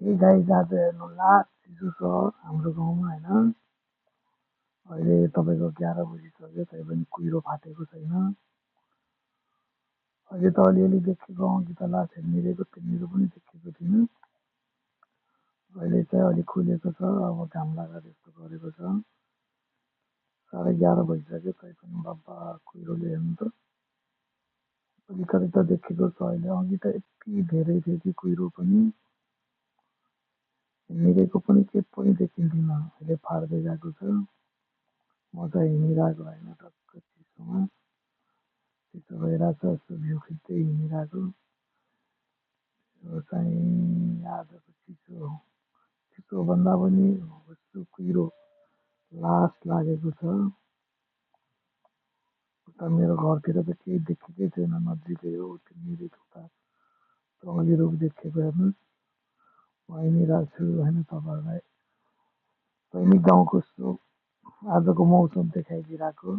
ए guys आज हेर्नु last चिसो छ हाम्रो गाउँमा होइन। अहिले तपाईँको 11 बजिसक्यो तै पनि कुहिरो फाटेको छैन। अहिले त अलिअलि देखेको अघि त लास्ट मिरेको तिनीहरू पनि देखेको थिइनँ। अहिले चाहिँ अलिक खुलेको छ, अब घाम लाग्दा जस्तो गरेको छ। 11:30 भइसक्यो तै पनि बाबा कुहिरोले हेर्नु त अलिकति त देखेको छ अहिले। अघि त यति धेरै थियो कि कुहिरो पनि मिरेको पनि के पनि देखिन्थेन। अहिले फाट्दै गएको छ। म चाहिँ हिँडिरहेको होइन टक्क चिसोमा, चिसो भइरहेको छ यस्तो भ्यू खिच्दै हिँडिरहेको। यो चाहिँ आजको चिसो, चिसो भन्दा पनि यस्तो कुहिरो लास्ट लागेको छ। उता मेरो घरतिर त केही देखेकै छैन, नजिकै हो त्यो मिरेको उता तँगली रूप देखेको हेर्नुहोस्। म हिँडिरहेको छु होइन तपाईँहरूलाई दैनिक गाउँको यस्तो आजको मौसम देखाइदिइरहेको।